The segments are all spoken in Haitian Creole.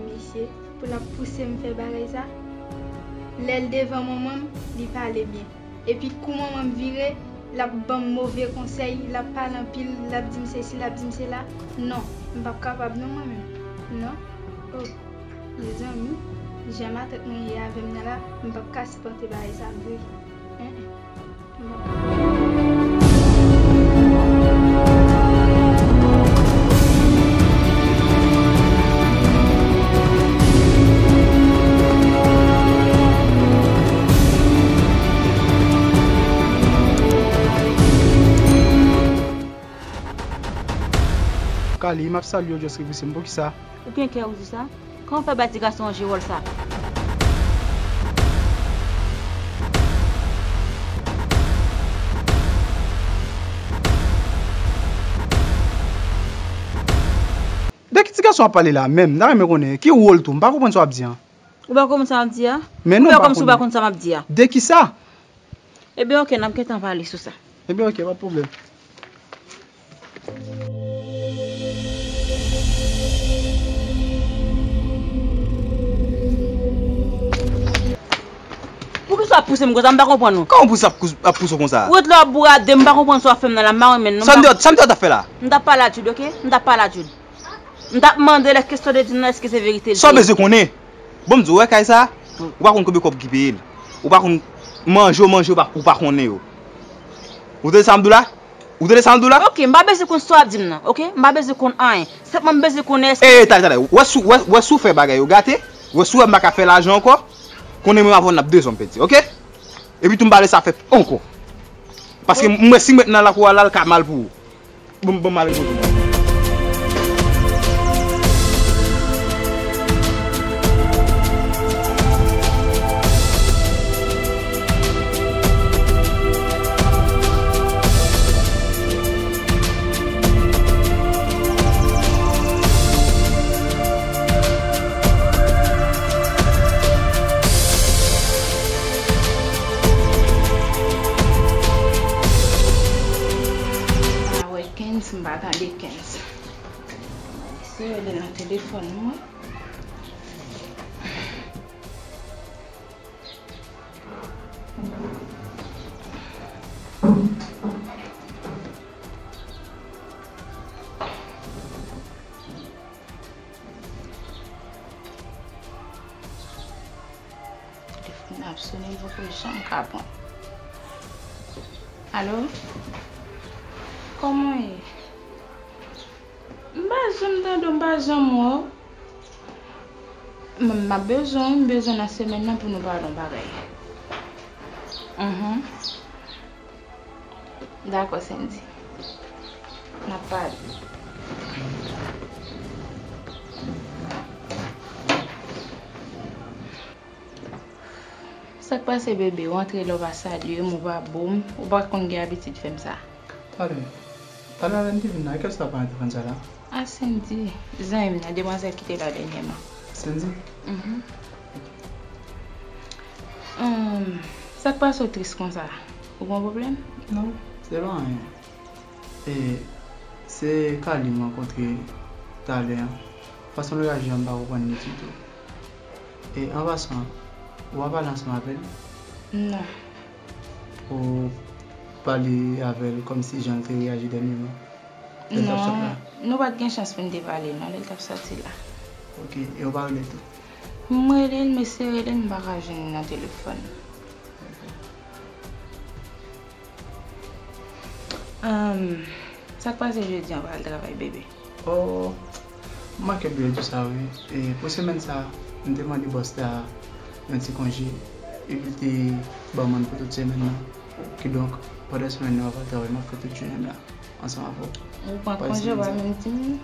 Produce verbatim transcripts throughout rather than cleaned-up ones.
Mesye, pou l ap pouse m fè bagay sa. Lè l devan manman m, li pale byen. Epi kou manman m vire, l ap ban m move konsèy, l ap pale anpil, l ap di m sesi, l ap di m sela. Non, m p ap kapab non mwen menm. Non. Oh, mezanmi, jan matant mwen ye avè m nan la, m p ap ka sipòte bagay sa vre. Enhen. Kali, m ap salye w, just reflechi m, poukisa? Ou gen kè ou di sa? Kòman w fè bay ti gason an jwe wòl sa? De ki ti gason w ap pale la menm? M ta renmen konnen. Ki wòl tou? M pa konprann sa w ap di an. Ou pa konprann sa m ap di a? Men non, ou fè kòmsi ou pa konn sa m ap di a. De ki sa? Ebyen, oke, n ap gentan pale sou sa. Ebyen, oke, pa pwoblèm. Poukisa w ap pouse m konsa? M pa konprann ou. Kòman pouse ap kous-, ap pouse w konsa? Ou ret la w ap bourade, m pa konprann sa w ap fè m nan la, m pa renmen non. Sa m te, sa m te ta fè la? M t ap pale a Jude, oke? M t ap pale a Jude. M t ap mande l èske sa w te di m nan, èske se verite l ye. Sa w bezwen konnen? Bon, m di w, wè kay sa, ou pa konn konbyen kòb ki peye l. Ou pa konn manje w manje, ou pa, ou pa konnen yo. Ou tande sa m di w la? Ou tande sa m di w la? Oke, m pa bezwen konn sa w ap di m nan, oke? M pa bezwen konn anyen. Senpman m bezwen konnen èske... Ey, ey, talè, talè. Wè si, wè, wè si w fè bagay yo gate, wè si w wè m pa ka fè lajan ankò, konnen mwen avè w n ap de zòn pèdi, oke? Epi tou m pa vle sa fèt ankò. Paske m wè si m ret nan lakou a la, l ka mal pou ou. Bon, bon, m ale kote m. Pa wè Kenz, m pa tande Kenz. Eseye rele nan telefòn mwen. Telefòn nan ap sonnen, m poko janm ka pran. Alo? Kòman w ye? M pa janm tande w, m pa janm wè w. M, m ap bezwen w, m bezwen w nan semèn nan pou nou pale yon bagay. Mhm. Dakò, Sendy. N ap pale. Sa k pase, bebe? Ou antre la, ou pa salye m, ou pa bo m, ou pa konn gen abitid fè m sa. Talè, talè a lè m te vin la, kiyès w t ap pale nan telefòn sa la? A, Sendy, zanmi m nan, demwazèl ki te la dènyèman. Sendy? Mhm. Hum, sa k pase w tris konsa? Ou gen pwoblèm? Non, se pa anyen. E se Kali m rankontre talè a. Fason l reyaji a, m pa konprann li ditou. E an pasan, w a pale ansanm avè l? Non. Ou pale avè l kòmsi jan l te reyaji dènyèman lè l t ap sot la? Non, nou pa t gen chans pou n te pale non, lè l t ap soti la. Oke, e w pa rele l tou? M rele l, m eseye rele l, m pa ka jwenn li nan telefòn. Ahn, sa k pase jodi a, w pa al travay, bebe? Oh, m manke bliye di sa, wi. E pou semèn sa a, m te mande bòs la yon ti konje, epi l te ban m pou tout semèn nan. Kidonk, pandan semèn nan, w ap al travay, m ap fè tout jounen m la ansanm avè w. Ou pran konje, w pa menm di m?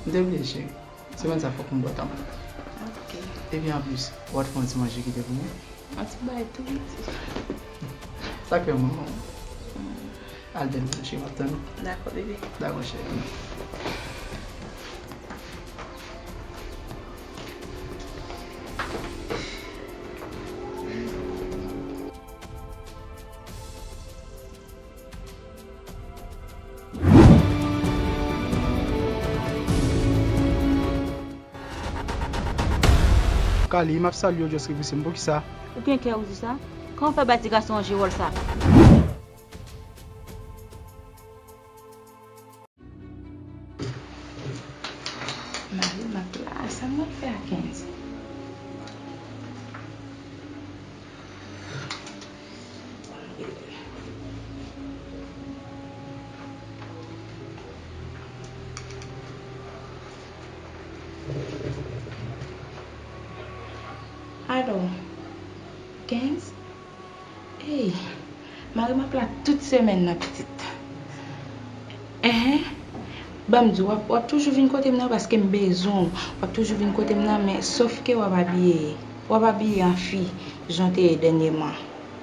M te bliye, cheri. Semèn sa fòk m bwè tanbou. Ok. Epi anplis, w a t fè yon ti manje kite pou mwen. Yon ti bagay tou piti. Sa k fè manman w? Al dènye manje, m ap tann ou. Dakò, bebe. Dakò, cheri. Kali, m ap salye w, just repouse m, poukisa? Ou gen kè ou di sa? Kòman w fè bay ti gason an jwe wòl sa? Mari m ap la, sa m ap fè a kenz? Alo, kenz? Ey, mari m ap la tout semèn nan, pitit. Enhen. Ban m di w, w ap, w ap toujou vin kote m nan paske m bezwen w. W ap toujou vin kote m nan, men sòf ke w ap abiye, w ap abiye an fi, jan w te ye dènyèman,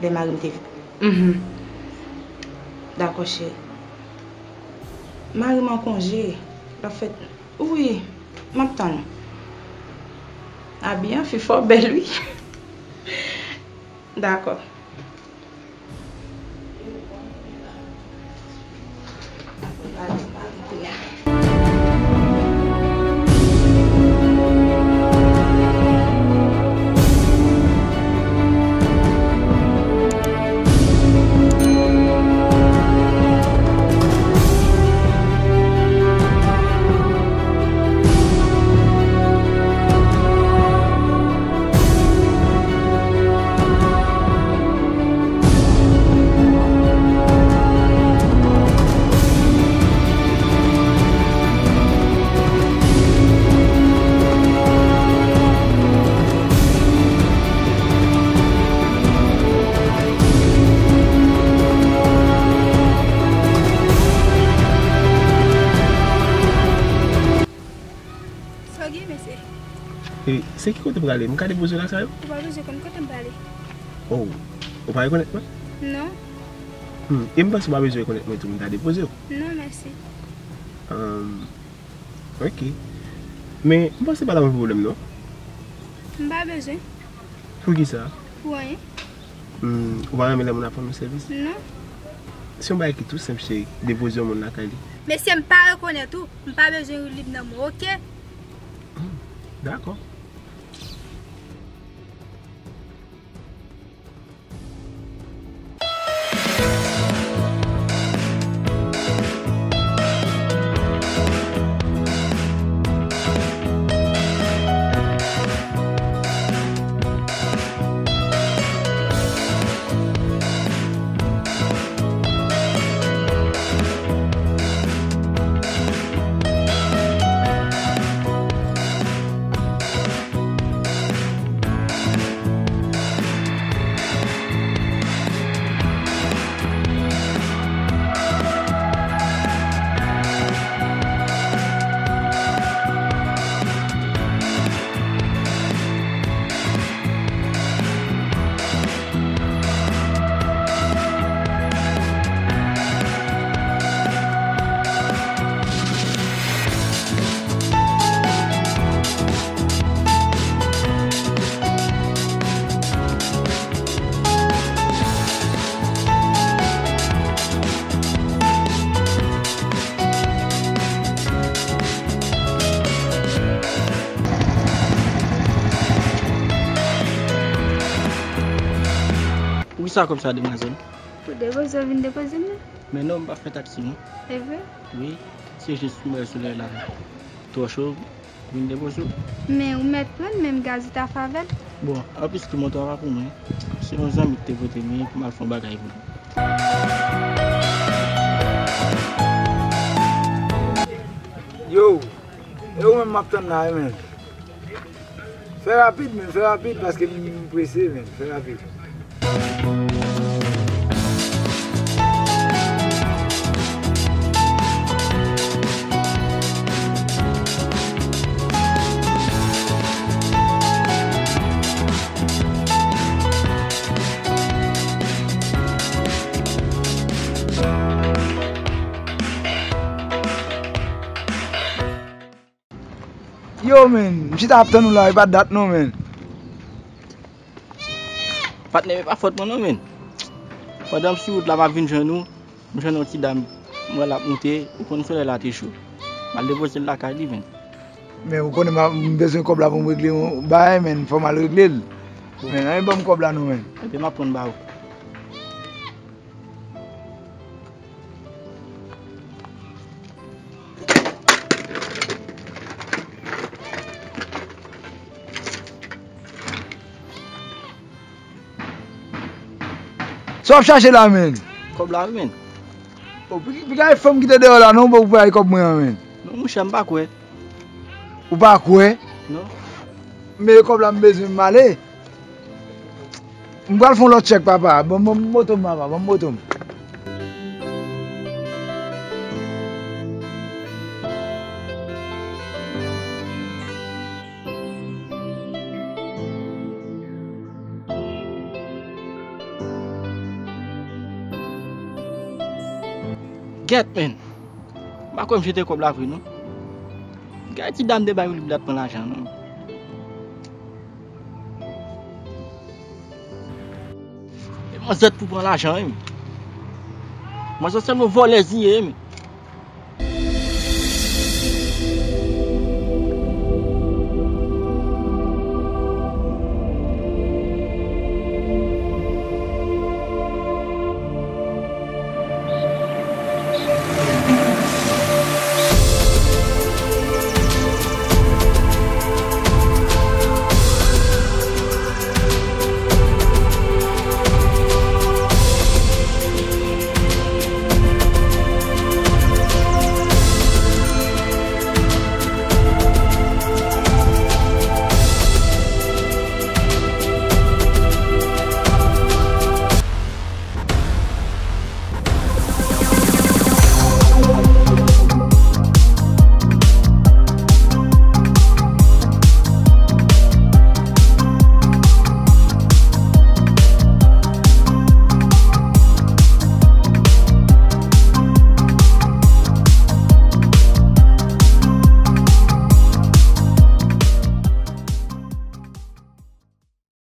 lè mari m te vin. Mhm. Dakò, cheri. Mari m an konje. L ap fè, wi, m ap tann ou. Abiye an fi fò bèl, wi. Dakò. Sa w gen, mesye? E, se ki kote m prale? M ka depoze w lakay ou? Ou pa bezwen konn kote m prale. Oh, ou pa rekonèt mwen? Non. Hmm, e m panse ou pa bezwen rekonèt mwen tou, m ta depoze w. Non, mèsi. Ahn, ok. Men, m panse pa t ap yon pwoblèm, non. M pa bezwen. Poukisa? Pou anyen. Hmm, ou pa renmen lè moun ap rann ou sèvis? Non. Se yon bagay ki tou senp, cheri. Depoze yon moun lakay li. Mesye, m pa rekonèt ou. M pa bezwen woulib nan men w, oke? Hmm, dakò. Poukisa kòb sa, demwazèl? Pou depoze w vin depoze m nan. Men non, m pa fè taksi, non. E vre? Wi, se jis m wè solèy la twò cho, vin depoze w. Men ou mèt pran menm gaz ou ta fè avè l. Bon, anplis tou, motò a pa pou mwen. Se yon zanmi ki te pote m li pou m al fè yon bagay pou li. Yo, e ou menm m ap tann la wi, men. Fè rapid, men, fè rapid, paske m prese, men. Fè rapid. Yo, men, m chita ap tann ou la, e pa dat non, men. Patnè, e pa fòt mwen non, men. Pandan m sou wout la, m ap vin jwenn ou, m jwenn yon ti dam, m wè l ap moute, ou konn solèy la te cho. M al depoze l lakay li, men. Men ou konnen m bezwen kòb la pou m regle yon bagay, men fò m al regle l. Men anyen ban m kòb la non, men. Epi m ap pran ba ou. Sa w ap chache la, men? Kòb la, wi, men. Bon, pi, pi gade fanm ki te deyò la, non, pou pale kòb mwen an, men. Non, monchè, m pa kwè. Ou pa kwè? Non. Men kòb la, m bezwen m ale. M pral fè yon lòt chèk, papa. Ban m, ban m moto m, papa. Ban m moto m. Gèt, men. M pa kwè m jete kòb la vre, non. Gade ti dam de bay li blat pran lajan, non. E manzè t pou pran lajan, wi. Manzè se yon vòlèz li ye, wi.